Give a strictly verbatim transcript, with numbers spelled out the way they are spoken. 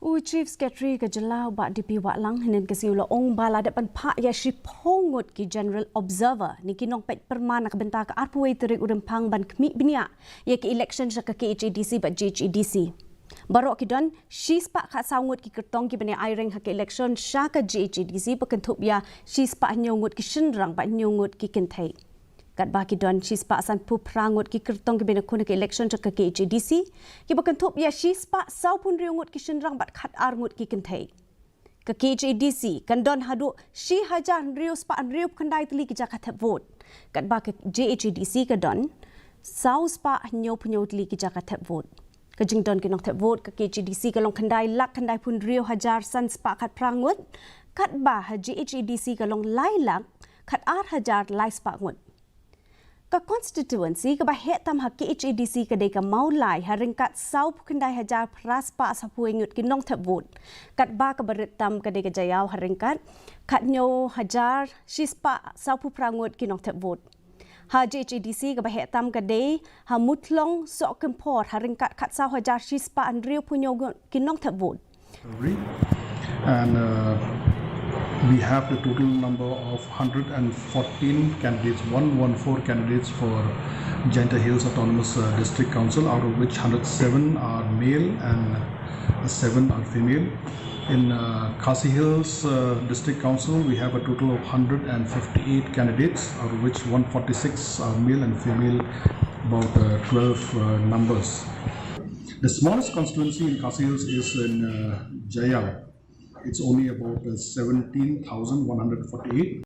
U Chief Secretary ka jylla u Bah D P Wahlang hynnin ka sngi u la ong ba la dep ban phah ïa shiphew ngut ki General Observer ne ki nongpeit pyrman na ka bynta ka arphew wei tarik u Rymphang ban khmih bniah ïa ka election sha ka K H A D C bad G H A D C. Baroh ki don shispah khatsaw ngut ki kyrtong kiban ïa ai reng ha ka election sha ka G H A D C ba kynthup ïa shispah hynñiew ngut ki shynrang bad hynñiew ngut ki kynthei. Katba ki don shispah sanphew phra ngut ki kyrtong kiban ïakhun ha ka election sha ka K H A D C, kiba kynthup ïa shispah sawphew hynriew ngut ki shynrang bad khatar ngut ki kynthei. Ka K H A D C kan don haduh shi hajar hynriew spah hynriewphew khyndai tylli ki jaka thep vote. Katba ka G H A D C ka don saw spah hynñiewphew hynñiew tylli ki jaka thep vote. Ka jingdon ki nongthep vote ka K H A D C ka long khyndai lak khyndaiphew hynriew hajar san spah khatphra ngut. Katba ha G H A D C ka long lai lak khatar hajar lai spah ngut. Ka constituency kaba heh tam ha K H A D C ka dei ka Mawlai ha ryngkat sawphew khyndai hajar phra spah sawphew wei ngut ki nongthep vote. Katba kaba rit tam ka dei ka Jaïaw ha ryngkat khathynñiew hajar shispah sawphew phra ngut ki nongthep vote. Ha G H A D C kaba heh tam ka dei ha Muthlong Sohkymphor ha ryngkat khatsaw hajar shispah hynriewphew hynñiew ngut ki nongthep vote. And uh, we have the total number of one hundred fourteen candidates, one hundred fourteen candidates for Jaintia Hills Autonomous uh, District Council, out of which one hundred seven are male and uh, seven are female. In uh, Khasi Hills uh, District Council, we have a total of one hundred fifty-eight candidates, out of which one forty-six are male and female, about uh, twelve uh, numbers. The smallest constituency in Khasi Hills is in uh, Jaïaw. It's only about uh, seventeen thousand one hundred forty-eight.